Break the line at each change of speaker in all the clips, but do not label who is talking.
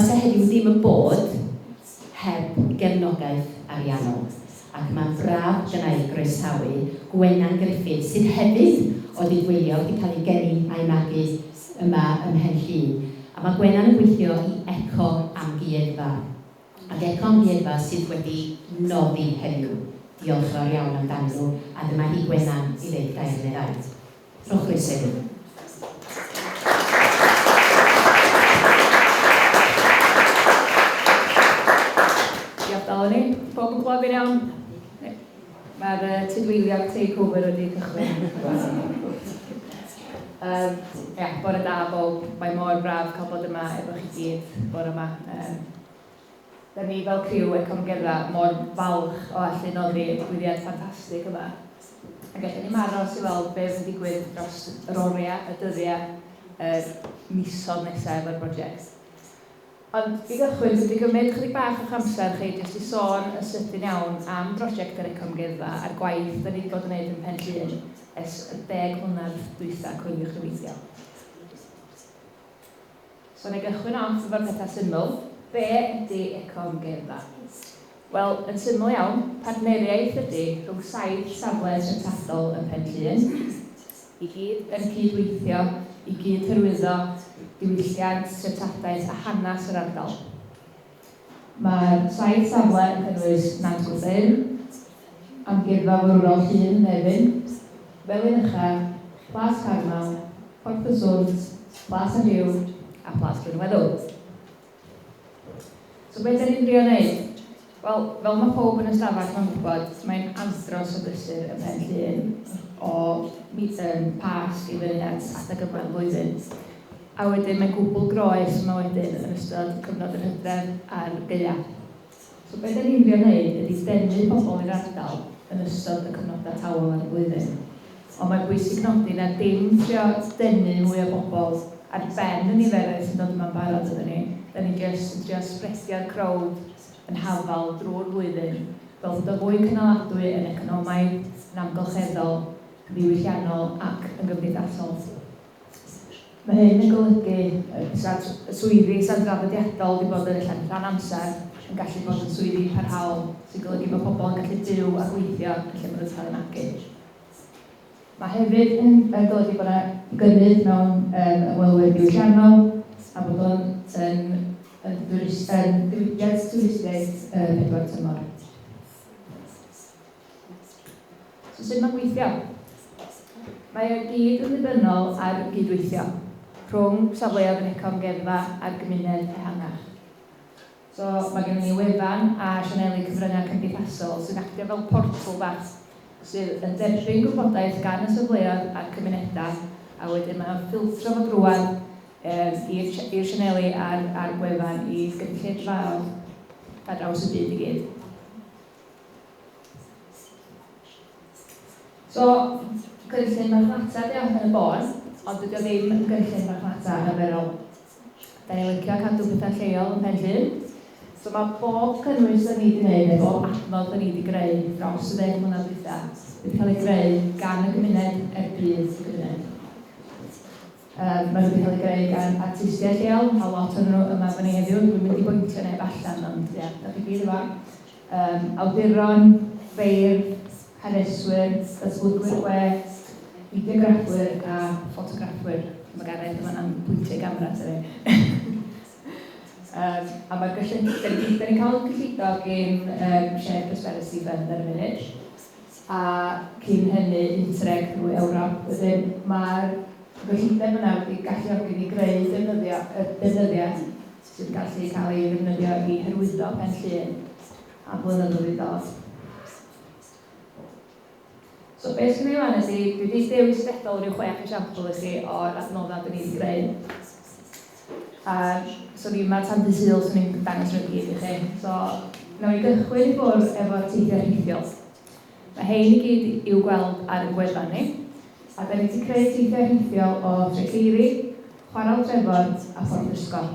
Fase heddiw ddim yn bod heb gefnogaeth ariannol. Ac mae'n braf gynna i groesawu Gwenan Gruffydd, sydd hefyd o Dudweiliog, wedi cael ei geni a'i magu yma ym Mhen Llŷn. A mae Gwenan yn gweithio i Eco Amgueddfa. Ac Eco Amgueddfa sydd wedi noddi heddiw. Diolch yn fawr iawn amdanyn nhw, a dyma hi Gwenan i ddeud gair neu ddau. Rhowch groeso iddi.
Diolch Daloni. Pawb yn clywed fi'n iawn? Mae'r Tudweiliog takeover wedi cychwyn. Ia, bore da bawb. Mae mor braf cael bod yma efo chi gyd bore yma. Da ni fel criw Ecoamgueddfa mor falch o allu noddi y digwyddiad ffantastig yma. Ac allen ni'm aros i weld be fydd yn digwydd dros yr oriau, y dyddiau, yr misoedd nesaf efo'r brosiect. Ond i gychwyn, dwi wedi gymryd chydig bach o'ch amser chi jyst i sôn yn sydyn iawn am brosiect yr Ecoamgueddfa a'r gwaith da ni wedi bod yn wneud yn Pen Llŷn ers y 10 mlynedd dwytha, coeliwch neu beidio. So wna i gychwyn off efo'r pethau syml. Be ydy Ecoamgueddfa? Wel, yn syml iawn, partneriaeth ydy rhwng saith safle treftadol yn Pen Llŷn, i gyd yn cyd-weithio i gyd-hyrwyddo diwylliant, treftadaeth a hanes yr ardal. Mae'r saith safle yn cynnwys Nant Gwrtheyrn, Amgueddfa Forwrol Llŷn yn Nefyn, Felin Ucha, Plas Carmel, Porth y Swnt, Plas y Rhiw a Phlas Glyn-weddw. So be da ni'n drio wneud? Wel, fel mae pawb yn y stafell ma'n gwybod, mae'n andros o brysur yn Pen Llŷn o Pasg i fyny at adeg yma yn flwyddyn. A wedyn mae'n gwbl groes yma wedyn yn ystod cyfnod yr hydref a'r gaeaf. So be da ni'n drio wneud ydy denu pobl i'r ardal yn ystod y cyfnodau tawel ar y flwyddyn. Ond mae'n bwysig nodi na dim trio denu mwy o bobl ar ben y niferoedd sy'n dod yma'n barod ydyn ni. Da ni jyst yn trio sbredio'r crowd yn hafal drwy'r flwyddyn fel bod o fwy cynaladwy yn economaidd, yn amgylcheddol, yn ddiwylliannol ac yn gymdeithasol. Mae hyn yn golygu fysa swyddi sy'n draddodiadol wedi bod yn ella rhan amser yn gallu bod yn swyddi parhaol, sy'n golygu bod pobl yn gallu byw a gweithio yn lle maen nhw wedi cael eu magu. Mae hefyd yn, yn golygu bod yna gynnydd mewn ymwelwyr diwylliannol a bod o'n yn, yn, yn ddiwydiant twristiaeth pedwar tymor. So sut mae'n gweithio? Mae o gyd yn ddibynnol ar gydweithio rhwng safleoedd yr Ecoamgueddfa a'r gymuned ehangach. So mae gennym ni wefan a sianeli cyfryngau cymdeithasol sy'n actio fel portal bach sydd yn derbyn gwybodaeth gan y safleoedd a'r cymunedau a wedyn mae o'n ffiltro fo drwadd i'r sianeli a'r, a'r gwefan i gynulleidfaoedd ar draws y byd i gyd. So, cynllun marchnata 'di o yn y bôn, ond dydy o ddim yn gynllun marchnata arferol. Da ni'n licio cadw pethau lleol yn Pen Llŷn. So mae bob cynnwys da ni wedi gwneud, neu bob adnodd da ni wedi greu dros y 10 mlynedd dwytha, wedi cael ei greu gan y gymuned er budd y gymuned. Maen nhw wedi cael eu greu gan artistiaid lleol, a lot ohonyn nhw yma efo ni heddiw. Dwi'm yn mynd i bwyntio neb allan, ond ia, da chi gyd yma. Awduron, beirdd, haneswyr, datblygwyr gwe, fideograffwyr a ffotograffwyr. Mae Gareth yma yn pwyntio ei gamera ato fi. A mae'r gyllid, da ni, da ni'n cael cyllido gin Shared Prosperity Fund ar y munud. a cyn hynny Interreg drwy Ewrop. Wedyn mae'r gyllideb yna wedi galluogi ni greu defnyddio, y defnyddiau sydd yn gallu cael ei ddefnyddio i hyrwyddo Pen Llŷn am blynyddoedd i ddod. So beth sy'n ei wan ydy, dwi wedi dewis dethol rhyw chwech esiampl i chi o'r adnoddau dyn ni wedi greu. A so ni yma tan dydd Sul, so ni'n dangos nhw i gyd i chi. So, nawn ni gychwyn i ffwrdd efo'r teithiau rhithiol. Mae hein i gyd i'w gweld ar ein gwefan ni. A da ni wedi creu teithiau rhithiol o Treceiri, Chwarel Trefor a Phorth Ysgol.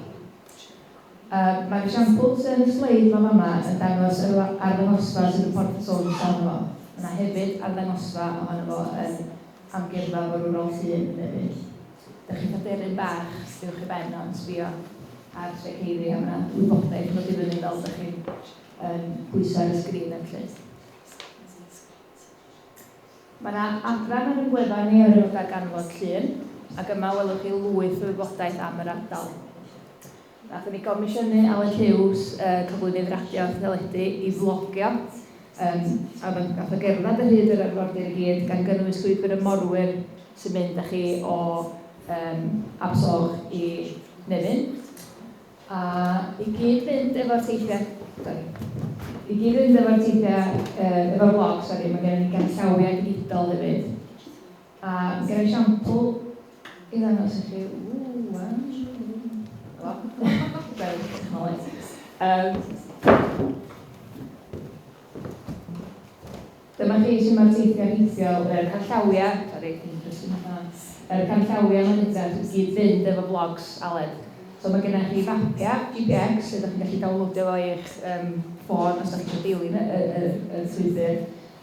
Mae'r esiampl sydd yn y sleid ma fama yn dangos yr arddangosfa sydd yn Porth y Swnt ohono fo. Mae yna hefyd arddangosfa ohono fo yn Amgueddfa Forwrol Llŷn hefyd. Dach chi'n cael deryn bach uwch ei ben o'n sbio. ar Tregeiri a mae yna wybodaeth yn dod i fyny fel ydych chi'n pwyso ar y sgrin yn lle. Mae yna adran ar ein gwefan ni ar enw Darganfod Llŷn, ac yma welwch chi lwyth o wybodaeth am yr ardal. Nathon ni gomisiynu Aled Hughes, cyflwynydd radio a theledu, i flogio, a nath o gerdded ar hyd yr arfordir i gyd, gan gynnwys llwybr y morwyr sy'n mynd â chi o Abersoch i Nefyn. A i gyd fynd efo'r teithiau, sori, i gyd fynd efo'r teithiau, efo'r vlog, sori, mae gennym ni ganllawiau digidol hefyd. A mae gen i esiampl i ddangos i chi. Ww, waw. Technoleg. Dyma chi sut mae'r teithiau rhithiol, y canllawiau, sori, dwi'n drysu allan, y canllawiau mae'n edrych i gyd fynd efo vlogs Aled. So mae gennych chi fapiau GPX lle ydych chi'n gallu downloadio fo i'ch ffôn os ydych chi eisiau dilyn y, y, y, y llwybr.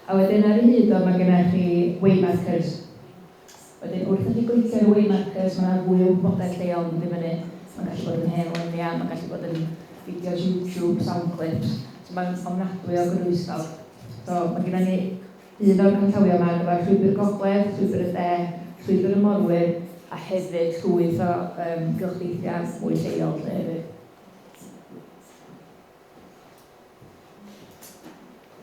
A wedyn ar ei hyd o mae gennych chi waymarkers. Wedyn wrth i chi glicio ar y waymarkers mae yna fwy o wybodaeth lleol yn mynd i fyny. Mae'n gallu bod yn hen luniau, mae'n gallu bod yn fideos YouTube, sound clips. So mae'n ofnadwy o gynhwysfawr. So mae gennym ni un o'r canllawiau yma ar gyfer Llwybr Gogledd, Llwybr y De, Llwybr y Morwyr, a hefyd llwyth o gylchdeithiau mwy lleol lle hefyd.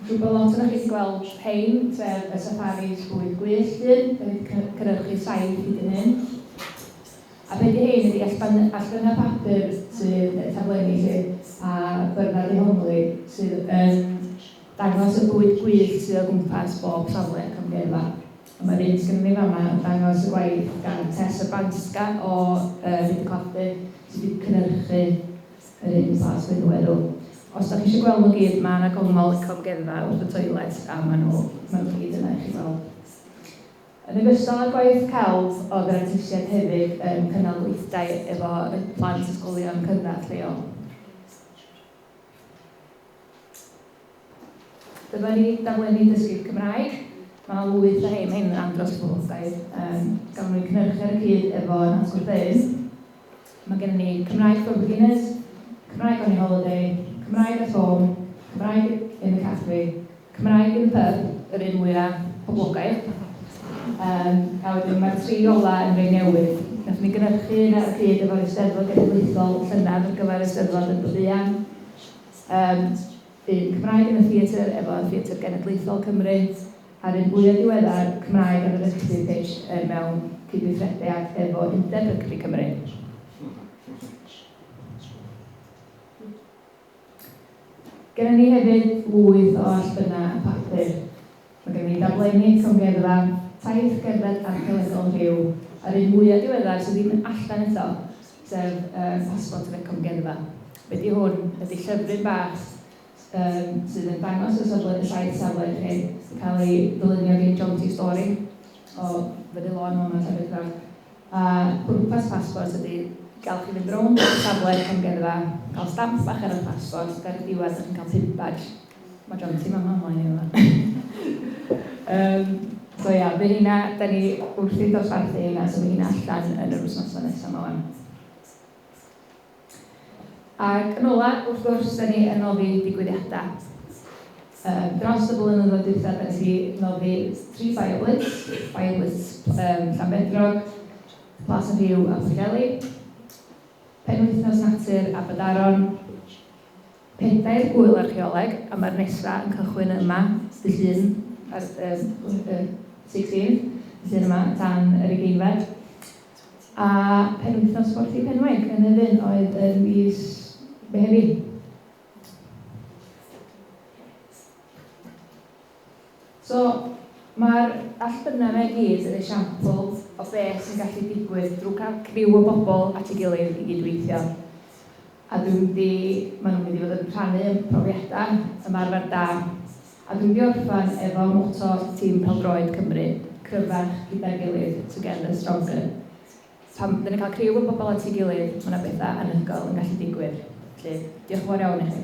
Dwi'n gwybod lot ohonoch chi wedi gweld rhein, sef y saffaris bwyd gwyllt un, da ni wedi cynhyrchu saith hyd yn hyn. A be di hein ydi allbynnau papur sydd, neu taflenni 'lly, a byrddau dehongli sydd yn dangos y bwyd gwyllt sydd o gwmpas bob safle ac amgueddfa. A mae'r un sgynnon ni fama yn dangos y gwaith gan Tessa Banska o Rhyd y Clafdy sydd wedi cynhyrchu yr un plas Gwynwerw. Os da chi eisiau gweld nhw gyd, mae yna gongol eco-amgueddfa wrth y toilet a maen nhw, maen nhw gyd yna i chi weld. Yn ogystal â gwaith celf, oedd yr artistiaid hefyd yn cynnal gweithdai efo plant ysgolion cynradd lleol. Dyma ni daflenni dysgu Cymraeg. Mae yna lwyth o rhein, mae hyn yn andros o boblogaidd. Gafon nhw'u cynhyrchu ar y cyd efo Nant Gwrtheyrn. Mae gennym ni Cymraeg for Beginners, Cymraeg on your holiday, Cymraeg at home, Cymraeg in the cafe, Cymraeg in the pub, yr un mwya poblogaidd. A wedyn mae'r tri ola yn rhai newydd. Nathon ni gynhyrchu un ar y pryd efo'r Eisteddfod Genedlaethol llynedd ar gyfer Eisteddfod yn Buan. Un Cymraeg yn y Theatr efo Theatr Genedlaethol Cymru, a'r un fwya diweddar, Cymraeg ar y Rygbi Pitch mewn cydweithrediad efo Undeb Rygbi Cymru. Gennym ni hefyd lwyth o allbynnau papur. Mae gennym ni daflenni amgueddfa, taith gerdded archeolegol rhyw, a'r un mwya diweddar sydd ddim allan eto, sef pasbort yr ecoamgueddfa. Be 'di hwn? Ydy llyfryn bach sydd yn dangos y safle, y saith safle i chi, sy'n cael ei ddylunio gin John T. Storey o fyny lôn fama Llanbedrog. A pwrpas pasbort ydy gael chi fynd rownd y safle amgueddfa, cael stamp bach ar eich pasbort, ac ar y diwedd dych chi'n cael pin badge. Mae John T. Mama ymlaen i yma. So ia, fydd heina, da ni wrthi'n dosbarthu heina, so fydd heina allan yn yr wythnosau nesaf yma wan. Ac yn ola, wrth gwrs, da ni yn noddi digwyddiadau. Dros y blynyddoedd dwytha, da ni wedi noddi tri BioBlitz, BioBlitz Llanbedrog, Plas y Rhiw a Pwllheli, Penwythnos Natur Aberdaron, pedair gŵyl archeoleg, a mae'r nesa yn cychwyn yma, dydd Llun, ar 16th, dydd Llun yma, tan yr ugeinfed. A penwythnos Porthi Penweg yn Nefyn oedd yn mis Mehefin. So, mae'r allbynnau yma i gyd yn esiampl o beth sy'n gallu digwydd drwy cael criw o bobl at ei gilydd i gydweithio. A dwi'n mynd i, maen nhw'n mynd i fod yn rhannu profiadau, ymarfer da. A dwi'n mynd i orffen efo motto tîm pêl-droed Cymru, cryfach gyda'n gilydd, together stronger. Pan dyn ni'n cael criw o bobl at ei gilydd, mae yna bethau anhygoel yn gallu digwydd. Felly, diolch yn fawr iawn i chi.